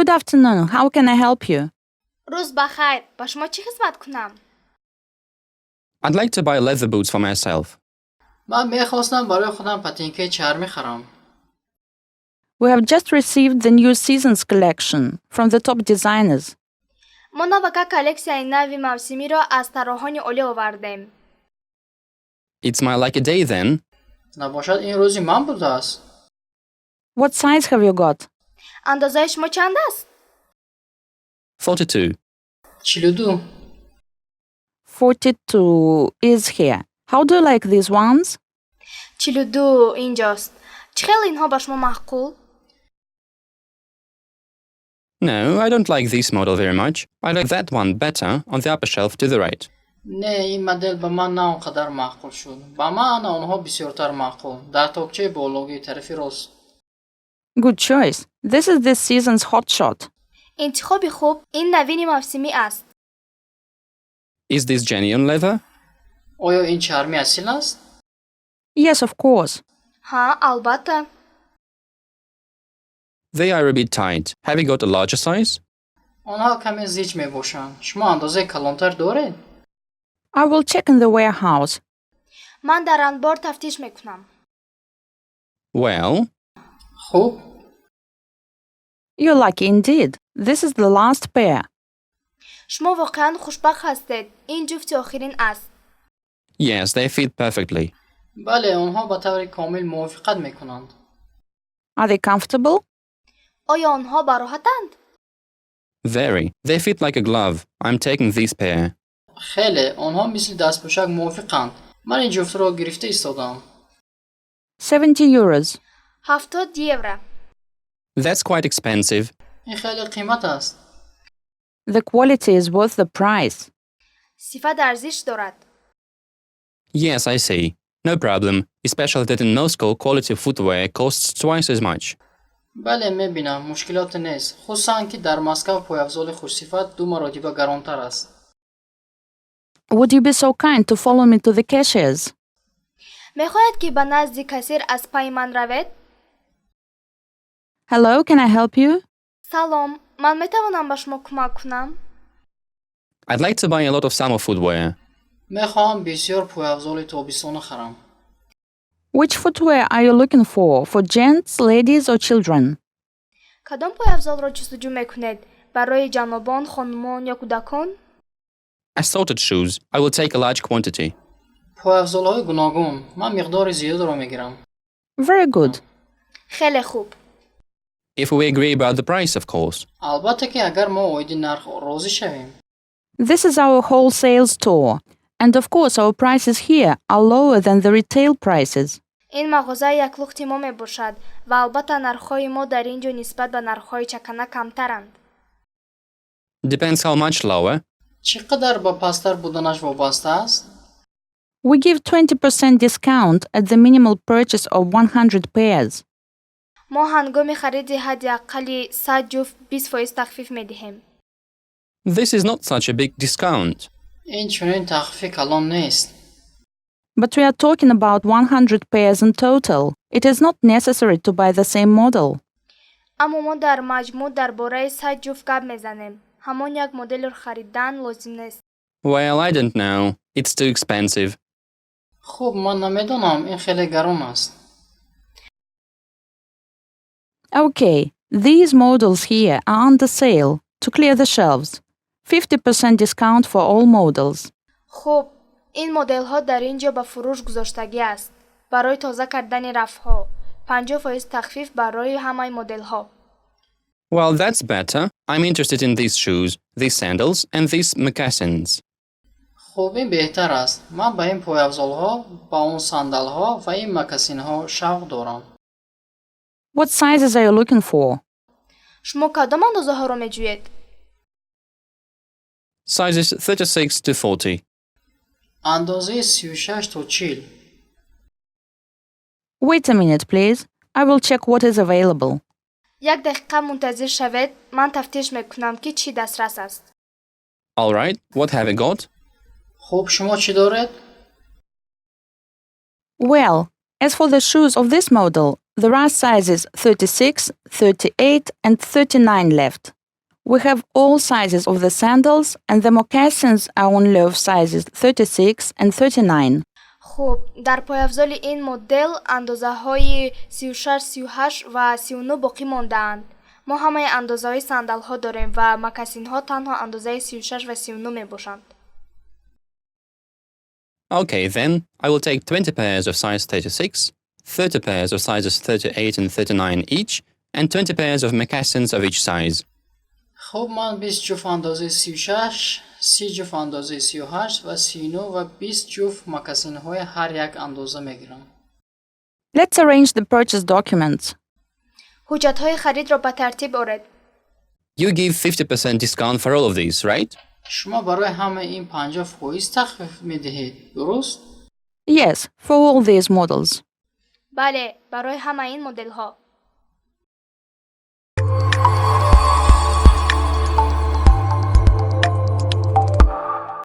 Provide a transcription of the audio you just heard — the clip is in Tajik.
Good afternoon. How can I help you? Рӯз ба хайр, ба шумо чӣ хизмат кунам? I'd like to buy leather boots for myself. Ман мехостам барои худам патинкаи чармӣ харам. We have just received the new season's collection from the top designers. Мо навакак коллексияи нави мавсимиро аз тарроҳони олӣ овардем. It's my lucky day, then. Набошад, ин рӯзи ман будааст. What size have you got? Андозаи шумо чанд аст? 42. 42. 42 is here. How do you like these ones? 42 инҷост. Чӣ хел инҳо ба шумо маъқул? No, I don't like this model very much. I like that one better on the upper shelf to the right. Не, ин модел ба ман на он қадар маъқул шуд. Ба ман ана онҳо бисёртар маъқул, дар токчаи бологии тарафи рост. Good choice. This is this season's hot shot. Интихоби хуб, ин навини мавсимӣ аст. Is this genuine leather? Оё ин чарми асил аст? Yes, of course. Ҳа, албатта. They are a bit tight. Have you got a larger size? Онҳо каме зич мебошанд. Шумо андозаи калонтар доред? I will check in the warehouse. Ман дар анбор тафтиш мекунам. Well, Хуб. You're lucky indeed. This is the last pair. Шумо воқеан хушбахт ҳастед, ин ҷуфти охирин аст. Yes, they fit perfectly. Бале, онҳо ба таври комил мувофиқат мекунанд. Are they comfortable? Оё онҳо бароҳатанд? Very. They fit like a glove. I'm taking this pair. Хеле, онҳо мисли дастпӯшак мувофиқанд. Ман ин ҷуфтро гирифта истодам. €70. 70 евро. That's quite expensive. Ин хеле қимат аст. The quality is worth the price. Сифат арзиш дорад. Yes, I see. No problem, especially that in Moscow quality footwear costs twice as much. Бале, мебинам, мушкилоте нест, хусусан ки дар Москав пойафзоли хушсифат ду маротиба гаронтар аст. Would you be so kind to follow me to the cashier's? Мехоҳед, ки ба назди кассир аз пайи ман равед? Hello, can I help you? Салом, ман метавонам ба шумо кӯмак кунам? I'd like to buy a lot of summer footwear. Мехоҳам бисёр пойафзоли тобистона харам. Which footwear are you looking for? For gents, ladies, or children? Кадом пойафзолро ҷустуҷӯ мекунед: барои ҷанобон, хонумон ё кӯдакон? Assorted shoes. I will take a large quantity. Пойафзолҳои гуногун. Ман миқдори зиёдро мегирам. Very good. Хеле хуб. If we agree about the price, of course. Албатта ки агар мо оиди нарх розӣ шавем. This is our wholesale store. And of course, our prices here are lower than the retail prices. Ин мағозаи яклухти мо мебошад ва албатта нархҳои мо дар ин ҷо нисбат ба нархҳои чакана камтаранд. Depends how much lower. Чӣ қадар ба пасттар буданаш вобаста аст? We give 20% discount at the minimal purchase of 100 pairs. Мо ҳангоми хариди ҳадди аққали 100 ҷуфт 20 фоиз тахфиф медиҳем. This is not such a big discount. Ин чунин тахфифи калон нест. But we are talking about 100 pairs in total. It is not necessary to buy the same model. Аммо мо дар маҷмӯъ дар бораи 100 ҷуфт гап мезанем, ҳамон як моделро харидан лозим нест. Well, I don't know. It's too expensive. Хуб, ман намедонам, ин хеле гарон аст. Okay, these models here are under sale to clear the shelves. 50% discount for all models. Хуб, ин моделҳо дар ин ҷо ба фурӯш гузоштагӣ аст барои тоза кардани рафҳо, 50 фоиз тахфиф барои ҳамаи моделҳо. Well, that's better. I'm interested in these shoes, these sandals, and these moccasins. Хуб, ин беҳтар аст. Ман ба ин пойафзолҳо, ба он сандалҳо ва ин мокасинҳо шавқ дорам. What sizes are you looking for? Шумо кадом андозаҳоро меҷӯед? Sizes 36 to 40. Андозаи 36 то 40. Wait a minute, please. I will check what is available. Як дақиқа мунтазир шавед, ман тафтиш мекунам, ки чӣ дастрас аст. All right, what have you got? Хуб, шумо чӣ доред? Well, as for the shoes of this model, there are sizes 36, 38, and 39 left. We have all sizes of the sandals, and the moccasins are only of sizes 36 and 39. Хуб, дар пойафзоли ин модел андозаҳои 36, 38 ва 39 боқӣ мондаанд. Мо ҳамаи андозаҳои сандалҳо дорем ва мокасинҳо танҳо андозаи 36 ва 39 мебошанд. Okay, then I will take 20 pairs of size 36, 30 pairs of sizes 38 and 39 each, and 20 pairs of moccasins of each size. Хуб, ман 20 ҷуфт андозаи 36, 30 ҷуфт андозаи 38 ва 39 ва 20 ҷуфт мокасинҳои ҳар як андоза мегирам. Let's arrange the purchase documents. Ҳуҷҷатҳои харидро ба тартиб оред. You give 50% discount for all of these, right? Шумо барои ҳамаи ин 50% тахфиф медиҳед, дуруст? Yes, for all these models. Бале, барои ҳамаи ин моделҳо.